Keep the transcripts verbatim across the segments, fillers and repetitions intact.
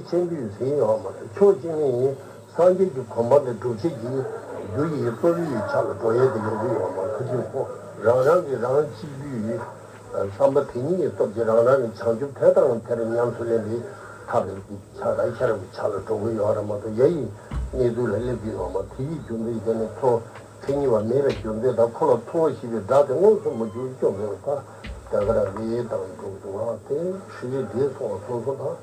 ཆེན་པོས་ཟིན་ཡོད་མ་རེད། ཕྱོགས་གཅིག་ནས་སངས་རྒྱས་ཀྱི་གོ་འཕང་དེ་སྒྲུབ་བྱེད་ཀྱི་རྒྱུ་ཡི་གཙོ་བོའི་ཆ་ལ་འགྲོ་ཡས་དེ་ཡོང་གི་ཡོད་མ་རེད། ཁོ་ཚོས་ཁོ་རང་རང་གིས་རང་གཅིག་པུའི་བསམ་པ་དེ་ཉིད་ཀྱི་སྟོབས་ཀྱིས་རང་རང་གི་བྱང་ཆུབ་དེ་དང་དེར་ཉམས་སུ་ལེན་པའི་ཐབས་ལ་ཆ་དང་ཤེས་རབ་ཀྱི་ཆ་ལ་འགྲོ་གི་ཡོད་རེད་མ་གཏོགས། གཞན་ཡི་གནས་ཚུལ་ལ་སླེབས་ཀྱི་ཡོད་མ་རེད། དེ་ཡི་རྒྱུ་མཚན་དེ་ནི་ཚོར་མཁན་གཉིས་པ་མེད་པའི་རྒྱུ་མཚན་དང་། འཁོར་ལ་ཚོར་བ་ཞེས་པའི་སྒྲ་དེ་མངོན་སུམ་མ་གྱུར་སྐྱོན་མེད་པ་དང་། དེ་ག་རང་རེད་དང་འགྲོ་གི་འདུག་ཨ། དེ་ཧྲི་རི་འདྲེས་སོང་བ་སོ་སོ་དང་།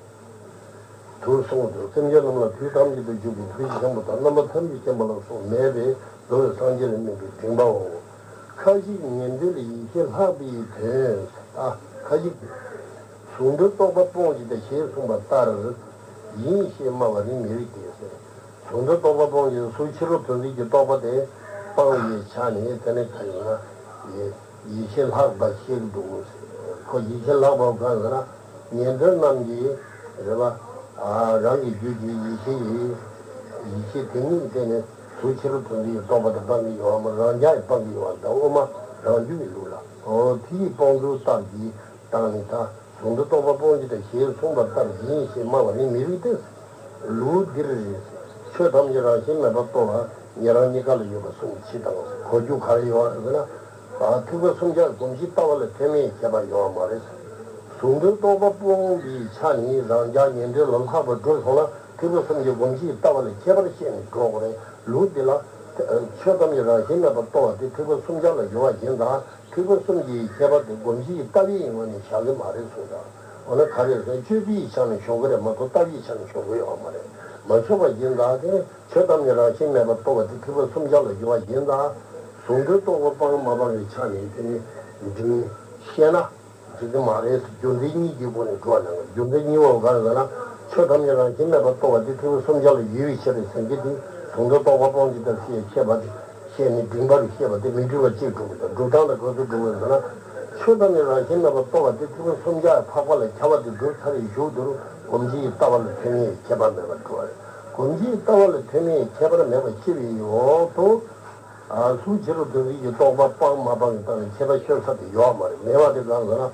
དུ་གསུངས་འདུག། སེམས་ཅན་རྣམས་ལ་དུས་ཐམས་ཅད་དུ་འཇུག་པའི་ཐུགས་རྗེ་ཆེན་པོ་དང་། རྣམ་པ་ཐམས་ཅད་མཁྱེན་པ་ལ་སོགས་མེད་པའི་འགྲོ་བའི་སངས་རྒྱས་ལ་སྨན་པའི་མགྲིན་པའོ། ཁ་ཅིག་ཉན་ཐོས་ལ་ཡེ་ཤེས་ལྷག་པའི་དོན། ཨ། ཁ་ཅིག་གཟུང་འཛིན་རྟོག་པ་སྤོང་བྱེད་དང་ཞེས་གསུངས་པ་ལྟར་ཡིན་ཞེས་སྨྲ་བ་ནི་མི་རིགས་ཏེ། གཟུང་འཛིན་རྟོག་པ་སྤོང་བྱེད་གཟུགས་ཕྱི་རོལ་དོན་འཛིན་གྱི་རྟོག་པ་དེ་སྤང་བའི་ཆ་ནས་དེ་ནི་ག་ཡིན་ན། ཡེ་ཡེ་ཤེས་ལྷག་པ་ཤེས་ཀྱི་འདུག། ཁོ་ཡེ་ཤེས་ལྷག་པ་གང་ཟེར་ན། ཉན་ཐོས་རྣམས་ཀྱིས་རེད་པ། ཨ། རང་གི་རྒྱུད་ཀྱི་ཡེ་ཤེས་ཡི་ཡེ་ཤེས་དེ་ཉིད་བརྟེན་ནས་གཟུགས་ཕྱི་རོལ་དོན་འཛིན་གྱི་རྟོག་པ་དེ་སྤང་གི་ཡོད་པ་མ། རང་རྒྱལ་ཡིས་སྤང་གི་ཡོད་པ་དང་། དབུ་མ་རང་རྒྱུད་ཀྱི་ལུགས་ལ། འོ་དེ་ཡི་སྤང་ཚུལ་ལྟར་གྱི་སྟངས་ནི་ད། གཟུང་འཛིན་རྟོག་པ་སྤོང་བྱེད་དང་ཞེས་གསུངས་པ་ལྟར་ཡིན་ཞེས་སྨྲ་བ་ནི་མི་རིགས་ཏེ། ལུགས་འདིར་ཆོས་ཐམས་ཅད་རང་བཞིན་མེད་པར་རྟོགས་པ་ཉན་རང་གཉིས་ཀ་ལ་ཡོད་པ་གསུངས་ཕྱིར་དང་། གོ་རྒྱུ་ག་རེ་ཡོད་ཟེར་ན། ཐེག་པ་གསུམ་ཆར་སྒོམ་གཞི་ལྟ་བ་ལ་ཐེ་མེད་ཁྱད་པར་ཡོད་མ་རེད། གཟུང་འཛིན་རྟོག་པ་སྤོང་བའི་ཆ་ནི་རང་རྒྱལ་ཉན་ཐོས་ལ་ལྷག་པར་གྲུབ་སོང་ན། ཐེག་པ་གསུམ་གྱི་སྒོམ་གཞིའི་ལྟ་བ་ལ་ཁྱད་པར་བཤད་ནས་འགྲོ་དགོས་རེད། ལུགས་འདི་ལ་ཆོས་ཐམས་ཅད་རང་བཞིན་མེད་པར་རྟོགས་པ་དེ་ཐེག་པ་གསུམ་ཆར་ལ་ཡོད་པ་བཞིན་དང་། ཐེག་པ་གསུམ་གྱི་ཁྱད་པར་དེ་སྒོམ་གཞི་ཡི་ལྟ་བའི་ངོས་ནས་བཞག་གི་མ་རེད་གསུངས་དང་། འོ་ན་ག་རེ་ཟེར་ན། སྤྱོད་པའི་ཆ་ནས་ཞོག་གི་རེད་མ་གཏོགས་ལྟ་བའི་ཆ་ནས་ཞོག་གི་ཡོད་མ་རེད། མ་ཆོག་པ་ཡིན་ཙང་དེ་ཆོས་ཐམས་ཅད་རང་བཞིན་མེད་པར་རྟོགས་པ་དེ་ཐེག་པ་གསུམ་ཆར་ལ་ཡོད་པ་ཡིན་ཙང་། གཟུང་འཛིན་རྟོག་པ་སྤང་མ་སྤང་གི་ཆ་ནས་དེ་ནི་འགྲིག་བཤད་ན་འགྲིག་གི་མ་རེད། རྒྱུ་མཚན་གཉིས་ཀྱི་སྒོ་ནས་འགྲོ་བ་ན། རྒྱུ་མཚན་གཉིས་པོ་ག་རེ་ཟེར་ན། ཆོས་ཐམས་ཅད་རང་བཞིན་མེད་པར་རྟོགས་པ་དེ་ཐེག་པ་གསུམ་ཆར་ལ་ཡོད་པའི་ཕྱིར་ཟེར་གྱི་དེ། གཟུང་འཛིན་རྟོག་པ་སྤོང་བྱེད་དང་ཞེས་བཤད་པ་དེ། བཤད་ནས་འགྲིག་པར་བཤད་པ་དེ་མི་འགྲིག་པ་གཅིག་སྒྲུབ་པ་དང་། སྒྲུབ་སྟངས་དེ་ག་ཚོད་སྒྲུབ་དགོས་ཟེར་ན། ཆོས་ཐམས་ཅད་རང་བཞིན་མེད་པར་རྟོགས་པ་དེ་ཐེག་པ་གསུམ་ཆར་འཕགས་པ་ལ་ཁྱབ་པ་དེ་གྲུབ་ཚར་བའི་གཞུག་ཏུ་སྒོམ་གཞིའི་ལྟ་བ་ལ་ཐེ་མེད་ཁྱད་པར་མེད་པར་གྲུབ་པ་རེད། སྒོམ་གཞིའི་ལྟ་བ་ལ་ཐེ་མེད་ཁྱད་པར་མེད་པར་ཤེས་པའི་འོག་ཏུ། ཨ། གཟུགས་ཕྱི་རོལ་དོན་འཛིན་གྱི་རྟོག་པ་སྤང་མ་སྤང་གི་སྟངས་ལ་ཁྱད་པར་ཤོད་ས་དེ་ཡོད་མ་རེད། མེད་པ་དེ་གང་ཟེར་ན།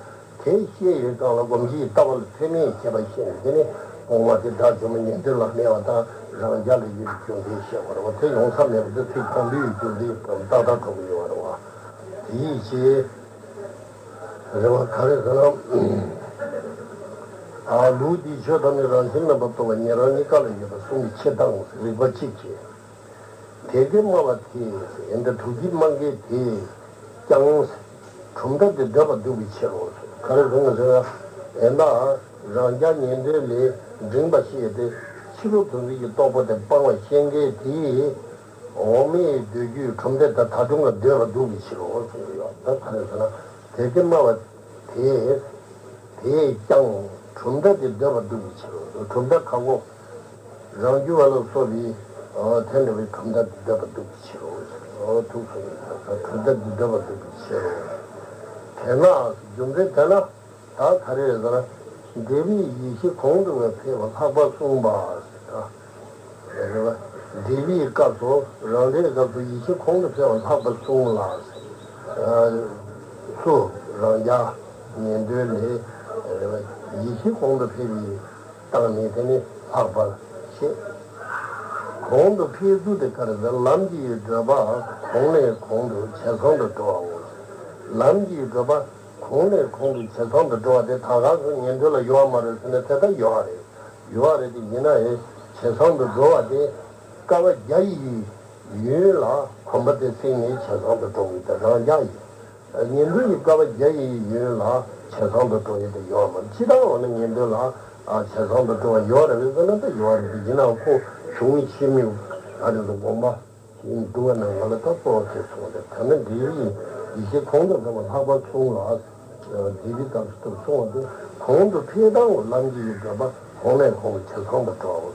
དེ་ཤེས་ཡོད་སྟངས་ལ་སྒོམ་གཞིའི་ལྟ་བ་ལ་ཐེ་མེད་ཁྱད་པར་ཤེས་ནས། དེ་ནི་སྤོང་བ་དེ་དགྲ་བཅོམ་པ་ཉན་ཐོས་ལ་མེད་པ་དང་། རང་རྒྱལ་ལ་ཡོད་པའི་རྒྱུ་མཚན་བཤད་པ་རེད་བ། དེ་ཡོང་ས་མེད་པ་དེ་ཚིག་དང་པོའི་རྒྱུ་མཚན་དང་ཏག་ཏག་གྲུབ་ཀྱི་ཡོད་པ་རེད་བ། དེ་ཡིན་ཕྱིར་རེད་བ། ག་རེ་ཟེར་ན། ཨ། ལུགས་འདིས་ཆོས་ཐམས་ཅད་རང་བཞིན་མེད་པར་རྟོགས་པ་ཉན་རང་གཉིས་ཀ་ལ་ཡོད་པ་གསུངས་པའི་ཕྱིར་དང་། རིགས་པ་གཅིག་བྱས། དེ་སྐད་སྨྲ་བ་དེས། ཡིན་ད་དྲུག་གི་སྨྲ་མཁན་དེས་ཀྱང་། གྲུབ་མཐའ་དེ་འདོད་པར་འདུག་པའི་ཕྱིར་རོ། ག་རེ་གསུངས་ཟེར་ན། ཡིན་ད་རང་རྒྱལ་ཉན་ཐོས་ལས་འབྲིང་བ་ཞིག་སྟེ། ཕྱི་རོལ་དོན་འཛིན་གྱི་རྟོག་པ་དེ་སྤང་བར་བཤད་མཁན་དེས། འོག་མིན་འདོད་རྒྱུའི་གྲུབ་མཐའ་དེ་ད་དུང་ལ་འདོད་པར་འདུག་པའི་ཕྱིར་རོ་གསུངས་ཡོད། ད་ག་རེ་ཟེར་ན། དེ་སྐད་སྨྲ་བ་དེས། དེས་ཀྱང་གྲུབ་མཐའ་དེ་འདོད་པར་འདུག་པའི་ཕྱིར་རོ། གྲུབ་མཐའ་གང་གོ། རང་རྒྱུད་པ་ལ་སོགས་པའི་དེ་འདྲ་བའི་གྲུབ་མཐའ་དེ་འདོད་པར་འདུག་པའི་ཕྱིར་རོ། ཐུགས་སུ་ཡིན་ད་གྲུབ་མཐའ་དེ་འདོད་པར་འདུག་པའི་ཕྱིར་རོ། དེས་ན་རྒྱུ་མཚན་དེས་ན་ད་ག་རེ་རེད་ཟེར་ན། འབྲས་བུའི་ཡེ་ཤེས་གོང་དུ་འཕེལ་བ་ལྷག་པར་གསུངས་པ་ཟེར་ད། རེད་བ། འབྲས་བུའི་སྐབས་སུ་རང་འབྲས་སྐབས་སུ་ཡེ་ཤེས་གོང་དུ་འཕེལ་བ་ལྷག་པར་གསུངས་ལ། སུ་རང་རྒྱལ་ཉན་ཐོས་ལས་རེད་བ། ཡེ་ཤེས་གོང་དུ་འཕེལ་བའི་སྟངས་ནི་དེ་ནི་ལྷག་པར་བཤད། གོང་དུ་འཕེལ་ཚུལ་དེ་ག་རེ་ཟེར། ལམ་གྱི་བགྲོད་པ་གོང་ནས་གོང་དུ་ཇེ་བཟང་དུ་འགྲོ་བའོ། ལམ་གྱི་བགྲོད་པ་གོང་ནས་གོང་དུ་ཇེ་བཟང་དུ་འགྲོ་བ་དེ་ད་ག་སུ་ཉན་ཐོས་ལ་ཡོད་མ་རེད་ཟེར་ན། དེ་ལྟར་ཡོད་རེད། ཡོད་རེད་དེ། ཡིན་ན་ཡང་ཇེ་བཟང་དུ་འགྲོ་བ་དེ་དཀའ་བ་བརྒྱ་ཡི་ཡུན་ལ་གོམས་པ་དེ་བསྲིངས་ནས་ཇེ་བཟང་དུ་འགྲོ་གི་དེ་རང་རྒྱལ་ཡིན། ཉན་ཐོས་ཀྱི་དཀའ་བ་བརྒྱ་ཡི་ཡུན་ལ་ཇེ་བཟང་དུ་འགྲོ་ཡི་དེ་ཡོད་མ་རེད། ཅི་ལྟར་འོ་ན་ཉན་ཐོས་ལ་ཇེ་བཟང་དུ་འགྲོ་བ་ཡོད་རེད་པས་ཟེར་ན། ད་ཡོད་རེད་དེ། ཡིན་ནའང་ཁོ་གཞུང་ཕྱི་མིག་ཨ་རེ་ཟེར་དགོངས་པ། ཡིན་འདུག་བ་ན་ང་ལ་ད་གཙོ་བོ་དེ་གསུངས་ཏེ། ད་ནི་འབྲས་བུའི་ཡེ་ཤེས་གོང་དུ་འཕེལ་བ་ལྷག་པར་གསུངས་ལ། འབྲས་བུའི་སྐབས་སུ་གསུངས་པ་དེ། གོང་དུ་འཕེལ་དང་ལམ་གྱི་བགྲོད་པ་གོང་ནས་གོང་དུ་ཇེ་བཟང་དུ་འགྲོའོ།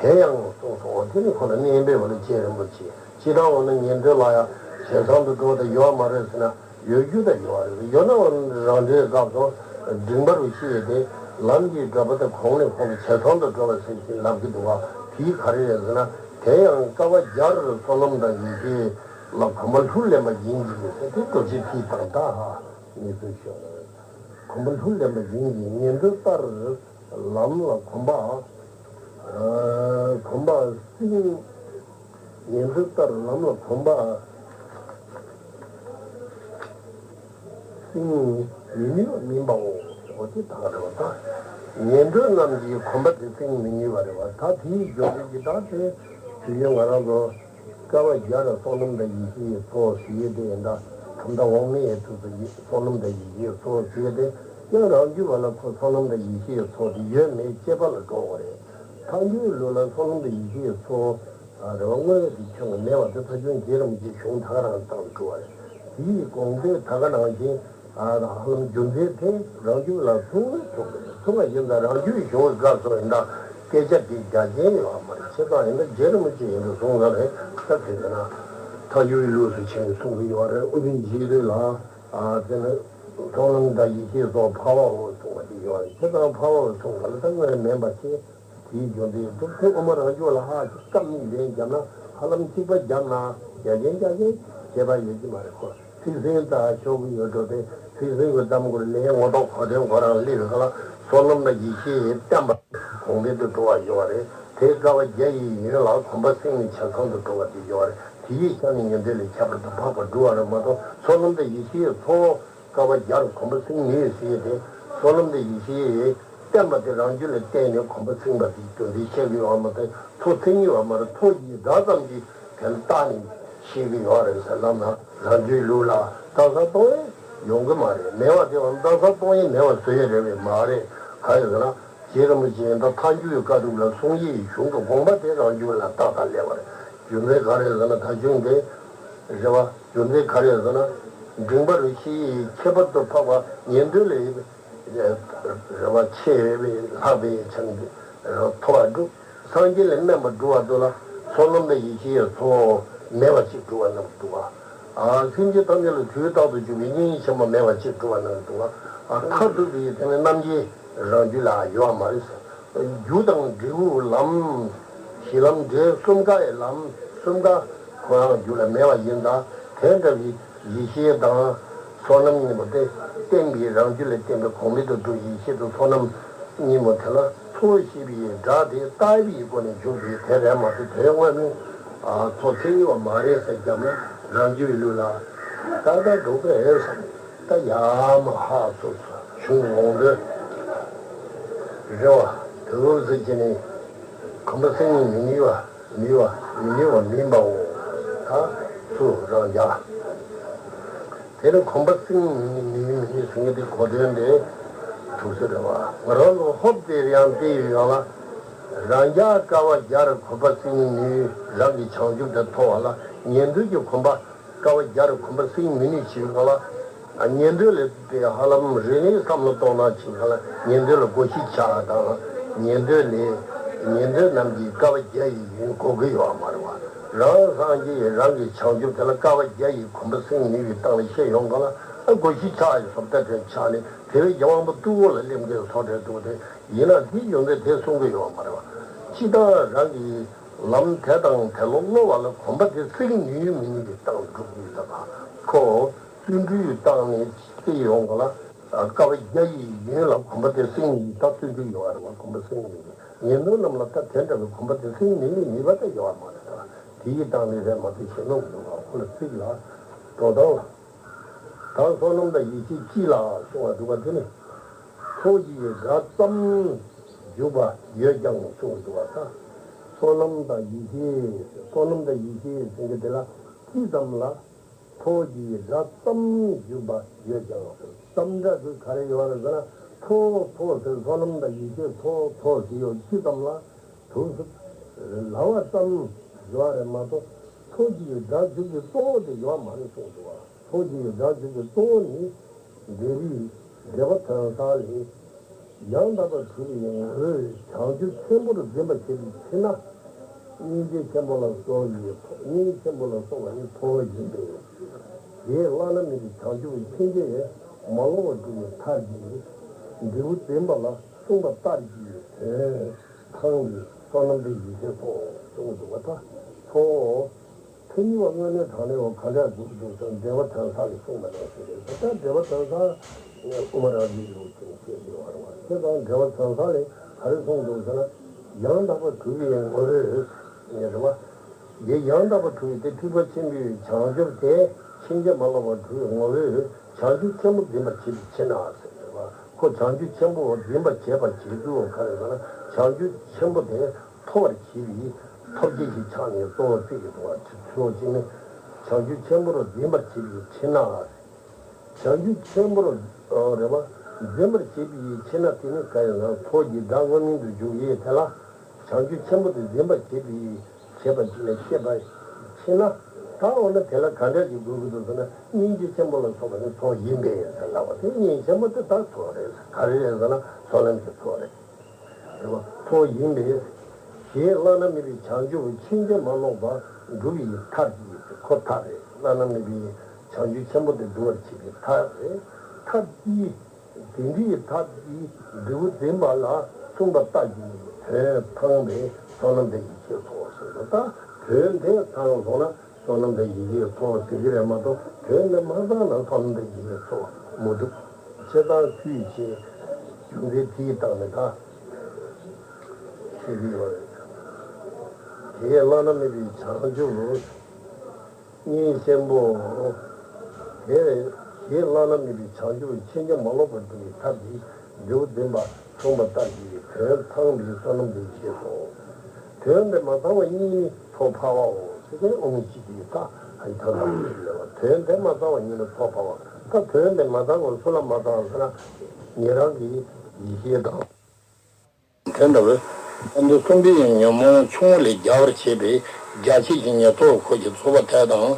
དེ་ཡང་གསུངས་སོ། དེ་ནི་ཁོ་ལ་གནས་པའི་བ་ལ་རྗེ་རིན་པོ་ཆེ། ཅི་ལྟར་འོ་ན་ཉན་ཐོས་ལ་ཡང་ཇེ་བཟང་དུ་འགྲོ་བ་དེ་ཡོད་མ་རེད་ཟེར་ན། ཡོད་རྒྱུ་དང་ཡོད་རེད། ཡོད་ན་རང་འགྲོའི་སྐབས་སུ་འབྲིང་བ་རུ་ཤེས་ཏེ། ལམ་གྱི་བགྲོད་པ་དེ་གོང་ནས་གོང་དུ་ཇེ་བཟང་དུ་འགྲོ་བ་ཟེར་གྱིན་ལབ་ཀྱི་འདུག་བ། དེ་ག་རེ་རེད་ཟེར་ན། དེ་ཡང་དཀའ་བ་བརྒྱར་བསོད་ནམས་དང་ཡེ་ཤེས་ལ་གོམས་པ་ལྷུར་ལེན་པ་ཡིན་གྱི་ཟེར་ཏེ། སྒྲུབ་བྱེད་ཕྱིའི་དང་ད་ཧ་ངེས་པར་ཤོད་ན། གོམས་པ་ལྷུར་ལེན་པ་ཡིན་གྱི། ཉན་ཐོས་ལྟར་ལམ་ལ་གོམས་པ། གོམས་པ་སྲིང་། ཉན་ཐོས་ལྟར་ལམ་ལ་གོམས་པ་སྲིང་མི་ནུས་པ་མིན་པའོ། འོ་དེ་དག་རེད་བ། ད་ཉན་ཐོས་རྣམས་ཀྱིས་གོམས་པ་དེ་སྲིང་མི་ནུས་པ་རེད་བ། ད་དེའི་རྒྱུ་མཚན་གྱིས་ད་དེ་དུས་རྒྱུན་ང་རང་ཚོ་དཀའ་བ་བརྒྱ་རེ་བསོད་ནམས་དང་ཡེ་ཤེས་ཀྱི་ཚོགས་ཞེས་དེ་ཡིན། ད་ཁམས་དྭངས་དབང་མེད་ཡི་ཐུགས་སུ་བསོད་ནམས་དང་ཡེ་ཤེས་ཀྱི་ཚོགས་ཞེས་དེ་ཀྱང་རང་རྒྱུད་པ་ལ་ཁོ་བསོད་ནམས་དང་ཡེ་ཤེས་ཀྱི་ཚོགས་དེ་ཡོད་མེད་དཔྱད་པ་ལ་འགྲོ་བ་རེད། ཐལ་འགྱུར་ལུགས་ལ་བསོད་ནམས་དང་ཡེ་ཤེས་ཀྱི་ཚོགས་རེ་བ་དངོས་ཡོད་དེ་ཁྱོན་ནས་མེད་པ་དེ་ཐལ་འགྱུར་རྗེ་རིན་པོ་ཆེའི་གཞུང་ད་ག་རང་དང་འགྲོ་བ་རེད། དེའི་དགོངས་དོན་ད་ག་ནང་བཞིན་ཧ་ལམ་རྒྱུ་མཚན་དེ་རང་རྒྱུད་ལ་མཚུངས་པའི་ཐོག་ནས་མཚུངས་པ་ཡིན་ཙང་རང་རྒྱུད་གཞུང་གི་སྐབས་སུ་ཡིན་ད་སྐད་ཆ་དེ་རྒྱ་ཆེན་ཡོད་མ་རེད། བྱས་ཙང་ཡིན་ན་རྗེ་རིན་པོ་ཆེ་ཡིན་དུ་གསུངས་ས་རེད། ས་དེ་ཡིན་ན་ཐལ་འགྱུར་ལུགས་སུ་ཕྱིན་གསུང་གི་ཡོད་རེད། ཨུ་པན་རྗེ་བཙུན་ལ་དེ་ནི་བསོད་ནམས་དང་ཡེ་ཤེས་སོགས་འཕགས་པའོ་གསུངས་པ་དེ་ཡོད་རེད། བྱས་ཙང་འཕགས་པའོ་གསུངས་པ་ལ་ད་དངོས་མིན་པ་ཞིག་དེའི་རྒྱུ་མཚན་ཡོད་དུས་དེ་དབུ་མ་རང་རྒྱུད་ལ་ཧ་ཅང་སྐབས་གཉིས་ལན་བརྒྱབ་ན་ཧ་ལམ་གཅིག་པ་བརྒྱབ་ན་རྒྱ་ཆེན་རྒྱ་ཆེན་ཁྱད་པར་ཡོད་ཀྱི་མ་རེད། ཁོ་ཚིག་ཟིན་ད་ཆོག་གི་ཡོད་འགྲོ་དེ་ཚིག་ཟིན་གྱི་གཏམ་མགུར་ལན་ངོ་ཐོག་གོ་དོན་ཁོ་རང་སླེབས་ཡོད་ག་ལ་བསོད་ནམས་དང་ཡེ་ཤེས་བརྟན་པ་གོང་འཕེལ་དུ་འགྲོ་བ་ཡོད་རེད། དེ་དཀའ་བ་བརྒྱ་ཡི་ཡུན་ལ་གོམས་པ་སྲིང་བའི་ཆ་ཚང་དུ་འགྲོ་བ་དེ་ཡོད་རེད། དེ་ཡི་ཆ་ནས་ཉན་ཐོས་ལས་ཁྱད་པར་དུ་འཕགས་པ་སྒྲུབ་པ་རེད་མ་གཏོགས་བསོད་ནམས་དང་ཡེ་ཤེས་ཚོགས། དཀའ་བ་བརྒྱ་རུ་གོམས་པ་སྲིང་ནུས་ཟེར་ཏེ། བསོད་ནམས་དང་ཡེ་ཤེས་བརྟན་པ་དེ་རང་རྒྱུད་ལ་བརྟེན་ནས་གོམས་པ་སྲིང་བ་དེའི་རྒྱུ་མཚན་བཤད་ཀྱི་ཡོད་མ་རེད། ཐོ་མཚན་ཉིད་པ་མ་རེད། ཐོ་ཡི་སྒྲ་ཙམ་གྱིས་དེ་ལ་བཏགས་ནས་བཤད་ཀྱི་ཡོད་རེད་ཟེར་ལབ་ན་རང་རྒྱུད་ལུགས་ལ་བཏགས་ས་གཏོང་ཡས་ཡོང་གི་མ་རེད། མེད་པ་དེ་བ་བཏགས་ས་གཏོང་ཡས་མེད་པ་བཟོ་ཡས་རེད་པས་མ་རེད། ག་ཡོད་ཟེར་ན་རྗེ་རིན་པོ་ཆེ་ད་ཐལ་འགྱུར་བཀའ་སྒྲུབ་ལ་གསུང་ཡས་གཞུང་གི་དགོངས་པ་དེ་རང་རྒྱུད་ལ་བཏགས་ས་སླེབས་པ་རེད། རྒྱུ་མཚན་ག་རེ་ཟེར་ན་ད་གཞུང་དེ་རེད་བ། རྒྱུ་མཚན་ག་རེ་ཟེར་ན། འབྲིང་བར་ཤེས་ཡིན་ཁྱད་པར་དུ་འཕགས་པ་ཉན་ཐོས་ལས་རེ་བ་ཆེ་བའི་ལྷག་པའི་ཆ་ནས་ཐོབ་པ་སྒྲུབ། སངས་རྒྱས་ལས་དམན་པ་སྒྲུབ་པ་དེ་ལ་བསོད་ནམས་དང་ཡེ་ཤེས་ཚོགས་མེད་པ་ཅིག་སྒྲུབ་པ་རྣམས་འདུག་བ། སེམས་ཅན་ཐམས་ཅད་ལ་དུས་རྟག་ཏུ་འཇུག་པའི་སྙིང་རྗེ་ཆེན་པོ་མེད་པ་ཅིག་སྒྲུབ་པ་རྣམས་འདུག་བ། མཐར་ཐུག་གི་དེ་ནི་རྣམ་མཁྱེན་རང་རྒྱུད་ལ་ཡོད་པ་མ་རེད། རྒྱུ་དང་འབྲས་བུ་ལམ། གཞི་ལམ་འབྲས་གསུམ་ཀ་ཡི་ལམ་གསུམ་ཀ་ཁོ་རང་རྒྱུད་ལ་མེད་པ་ཡིན་ཙང་དེ་འདྲ་བའི་ཡེ་ཤེས་དང་བསོད་ནམས་གཉིས་པོ་དེ་བརྟན་པའི་རང་རྒྱུད་ལ་བརྟན་པའི་གོང་འཕེལ་དུ་འགྲོ་ཡེ་ཤེས་དང་བསོད་ནམས་གཉིས་པོ་དེ་ལ་ཚོགས་ཞེས་པའི་སྒྲ་དེ་བཏགས་པའི་སྒོ་ནས་འཇུག་པའི་དེ་རེད་མ་གཏོགས་དོན་དངོས་ནི་ཚོགས་མཚན་ཉིད་པ་མ་རེད་ཟེར་བརྒྱབ་ན་རང་རྒྱུད་ལུགས་ལ་ཏག་ཏག་འགྲོ་གི་རེད་བསམ། ད་ཡ་མ་ཧ་སོ་སོ་བྱུང་འོང་དུས་རེ་བ་དུ་ཟེར་གྱི་ནི་གོམས་པ་སྲིང་མི་ནུས་པ་ནུས་པ་མི་ནུས་པ་མིན་པའོ། ད་སུ་རང་རྒྱ་དེ་ནི་གོམས་པ་སྲིང་ནུས་མི་ནུས་ཟེར་མཁན་དེ་གོ་དོན་དེ་ཐུགས་སུ་རེ་བ་ང་རང་ཚོ་ཧོབ་སྟེ་ཡང་དེ་ཡོད་ཡང་ལ་རང་རྒྱ་དཀའ་བ་བརྒྱ་རུ་གོམས་པ་སྲིང་ནུས་རང་གི་བྱང་ཆུབ་དེ་མཐོང་བ་ལ་ཉན་ཐོས་ཀྱི་གོམས་པ། དཀའ་བ་བརྒྱ་རུ་གོམས་པ་སྲིང་མི་ནུས་ཞེས་པ་ལ། ཉན་ཐོས་ལས་དེ་ཧ་ལམ་རིག་གནས་བསམ་བློ་གཏོང་སྟངས་ཞིག་ལ་ཉན་ཐོས་ལ་སྒོ་ཤེས་ཆགས་དང་། ཉན་ཐོས་ལས་ཉན་ཐོས་རྣམས་ཀྱིས་དཀའ་བ་བརྒྱ་ཡི་ཡུན་གོ་གི་ཡོད་མ་རེད་བ། རང་སངས་རྒྱས་རང་གི་བྱང་ཆུབ་དེ་ལ་དཀའ་བ་བརྒྱ་ཡི་གོམས་པ་སྲིང་ནུས་པའི་སྟངས་ལ་བཤད་ཡོང་ག་ལ་ཨ་སྒོ་ཤེས་ཆགས་ཡི་བཟོ་ལྟ་དོན་ཆགས་ནས་དེ་བས་རྒྱལ་དབང་པོ་སྤྲུལ་སྐུ་ལ་སླེབས་མཁན་བཟོ་འདྲ་འདུག་དེ་ཡིན་ན་དེ་ཡོང་དུས་དེ་གསུང་གི་ཡོད་མ་རེད་བ། སྤྱིར་བཏང་རང་གི་ལམ་དེ་དང་དེ་ལོ་སློབ་པ་ལ་གོམས་པ་དེ་སྲིང་ནུས་མི་ནུས་ཀྱི་སྟངས་སྒྲུབ་དགོས་ལ། ཁོ་བརྩོན་འགྲུས་བཏང་ནས་དེ་ཡོང་ག་ལ་དཀའ་བ་བརྒྱ་ཡི་ཡུན་ལ་གོམས་པ་དེ་སྲིང་ནུས་ད་བརྩོན་འགྲུས་ཡོང་བ་རེད་བ། གོམས་པ་སྲིང་ནུས་ཉན་ཐོས་རྣམས་ལ་ད་དེ་འདྲ་བའི་གོམས་པ་དེ་སྲིང་ནུས་ནུས་པ་ད་ཡོང་བ་མ་རེད་ད། དེ་ཡི་སྟངས་ནི་རེད་མ་གཏོགས་ཞེ་ནོ་མི་འདུག་བ། ཁོ་ལ་ཚིག་ལ་འགྲོ་སྟངས་ལ། ད་བསོད་ནམས་དང་ཡེ་ཤེས་གཅིག་ལ་གསུང་བ་འདུག་པ་དེ་ནི། ཚོགས་ཀྱི་སྒྲ་ཙམ་འཇུག་པ་ཡོད་ཀྱང་གསུངས་འདུག་པ་ད། བསོད་ནམས་དང་ཡེ་ཤེས་བསོད་ནམས་དང་ཡེ་ཤེས་ཟེར་གྱི་དེ་ལ་ཅི་ཙམ་ལ། ཚོགས་ཀྱི་སྒྲ་ཙམ་འཇུག་པ་ཡོད་ཀྱང་ཙམ་སྒྲ་དེ་ག་རེ་ཡོད་རེད་ཟེར་ན། ཚོགས་ཚོགས་ཟེར་བསོད་ནམས་དང་ཡེ་ཤེས་ཚོགས་ཚོགས་ཟེར་ཡོད་ཅི་ཙམ་ལ། དུས་སུ་ལབ་པ་ཙམ་ཡོད་རེད་མ་གཏོགས་ཚོགས་ཀྱི་སྒྲ་འཇུག་གི་གཙོ་བོ་དེ་ཡོད་མ་རེད་གསུངས་འདུག་བ། ཚོགས་ཀྱི་སྒྲ་འཇུག་གི་གཙོ་བོ་ནི་འབྲས་བུའི་འབྲེལ་པ་དོན་བསགས་ལས། ཡང་དག་པར་གྲུབ་པའི་ངོ་བོས་བྱང་ཆུབ་ཆེན་པོར་འཛིན་པར་བྱེད་པའི་ཕྱིར་ན། སྙིང་རྗེ་ཆེན་པོ་ལ་སོགས་པའི་སྙིང་རྗེ་ཆེན་པོ་ལ་སོགས་པ་ནི་འཕོ་བ་ཡིན་ཏེ། དེས་བླ་ན་མེད་པའི་བྱང་ཆུབ་ཀྱི་ཕྱིན་ཆད་མ་ལོག་པར་སྒྲུབ་པའི་ཐབས་ཀྱི་འབྲས་བུ་འཛིན་པ་ལ་གསུངས་པ་ལྟར་གྱི་དོན་ཚང་བའི་བསོད་ནམས་དང་ཡེ་ཤེས་སོགས་གསུངས་འདུག་པ་ད་ཚོ། མཚན་ཉིད་པ་དངོས་གནས་དྲང་གནས་པ་ག་འདྲ་འདུག་འདུག་ཟེར་འབྲེལ་པ་དོན་བསགས་ལས་གསུངས་པ་ནང་བཞིན་རེད། ད་འབྲེལ་པ་དོན་བསགས་དབུ་མ་རང་རྒྱུད་ལུགས་ཀྱི་བཤད་ཀྱི་ཡོད་རེད་བ། དེ་དང་འབྲེལ་པ་དོན་བསགས་ལས་ག་རེ་གསུངས་འདུག་ཟེར་ན། ཡང་དག་པར་གྲུབ་པའི་ངོ་བོས། ངེས་རེད་བ། འདི་ཡང་དག་པར་གྲུབ་པའི་དེ་ཐེག་པ་ཆེན་པོའི་བྱང་ཆུབ་དེ་ཕྱིན་ཅི་མ་ལོག་པར་གྲུབ་པའི་ངོ་བོས་བྱང་ཆུབ་ཆེན་པོ་འཛིན་པར་བྱེད་པའི་ཕྱིར་ན་ཟེར་བ། ཁོ་བྱང་ཆུབ་ཆེན་པོ་འཛིན་པར་བྱེད་པ་བྱེད་ཚུལ་ག་རེ་ཟེར་ན། བྱང་ཆུབ་ཆེན་པོ་དེ་ཐོབ་པར་བྱེད་པའི་ཐབས་ཤེས་ཀྱི་ཆ་ནས་གཙོ་བོ་བརྩི་གི་འདུག་བ། ཚུལ་གཅིག་ནི། བྱང་ཆུབ་ཆེན་པོར་འཛིན་པར་བྱེད་པའི་ཕྱིར་ན། བྱང་ཆུབ་ཆེན་པོར་རེ་བ་འཛིན་པར་བྱེད་པའི་ཕྱིར་ན་དེ་ནི་ག་ཡིན་ན། ཚོགས་ཀྱི་སྒྲ་སྔོན་མིང་དུ་འཇུག་ཡས་དེ་ལ་བྱང་ཆུབ་ཆེན་པོ་དེ་འཛིན་པར་བྱེད་པའི་བྱེད་པ་ཅིག་ལ་བཤད་པའི་ཕྱིར་ན། ད་འོ་ན་དེ་ལ་ག་འདྲ་ཞིག་དགོས་ཀྱི་འདུག་ཟེར་ན། སྙིང་རྗེ་ཆེན་པོ་ལ་སོགས་པ་ནི་ཚོགས་ཡིན་པས་ཟེར་ལབ་པ་དེ། སྙིང་རྗེ་ཆེན་པོ་དེ་ད་ཚོགས་རེད། ག་རེ་རེད་ཟེར་ན་བསོད་ནམས་ཀྱི་ཚོགས་རེད། རེད་བ། ཚོགས་ཡིན་པས། ཞེས་བླ་ན་མེད་པའི་བྱང་ཆུབ་ཕྱིན་ཅི་མ་ལོག་པར་འགྲུབ་པའི་ཐབས་ཀྱིས། ཁོ་ཐབས་རེད། བླ་ན་མེད་པའི་བྱང་ཆུབ་ཆེན་པོ་དེ་འགྲུབ་པར་བྱེད་པའི་ཐབས་རེད། ཐབས་ཀྱིས། དེ་འདྲའི་ཐབས་ཀྱིས་འབྲས་བུ་འཛིན་པ་ལ་གསུངས་པ་ལྟ་བུའི་དོན་ཚང་བའི་བསོད་ནམས་དང་ཡེ་ཤེས་ཚོགས་ཟེར་ན། ད་དོན་དེ་ཚང་སོང་ན་བསོད་ནམས་དང་ཡེ་ཤེས་ཚོགས་ཟེར་གྱི་རེད་མ་གཏོགས། དོན་དེ་མ་ཚང་ན་བསོད་ནམས་དང་ཡེ་ཤེས་ཚོགས་མི་འགྲུབ། བྱས་ཙང་ཁུལ་བྱས་རྒྱུ་མཚན་དེའི་སྟེང་ནས་ད་བཤད་ཀྱི་ཡོད་རེད། དེས་བླ་ན་མེད་པའི་བྱང་ཆུབ་སྙིང་ཆེན་པོ། དེ་དེས་བླ་ན་མེད་པའི་བྱང་ཆུབ་ཕྱིན་ཅི་མ་ལོག་པར་འགྲུབ་པའི་ཐབས་ཀྱིས་འབྲས་བུ་འཛིན་པ་གསུངས་པ་ལྟ་བུའི་དོན་ཚང་བའི་བསོད་ནམས་དང་ཡེ་ཤེས་སོ། དོན་དེ་མ་ཚང་བ་གཉིས་ནི་ཚོགས་ཕལ་བའོ་ཟེར་མཁན་ཨོ་མི་ཅི་དེ་ད་ཨ་ནི་ད་ལྟ་ཞིག་ལས་པ། དོན་དེ་མ་ཚང་བ་གཉིས་ནི་ཚོགས་ཕལ་བ། ད་དོན་དེ་མ་ཚང་བ་སུ་ལ་མ་ཚང་ཟེར་ན། ཉན་རང་གི་ཡེ་ཤེས་དང་། དེ་འདྲ་བས། ཨ་ནི་གསུམ་པའི་ཉོན་མོངས་ཆུང་ངུ་ལས་རྒྱལ་བར་བྱེད་པའི་རྒྱ་ཆེ་ཞིང་ཉེར་ཐོབ་འཁོར་གྱི་ཚོགས་པ་དེ་དང་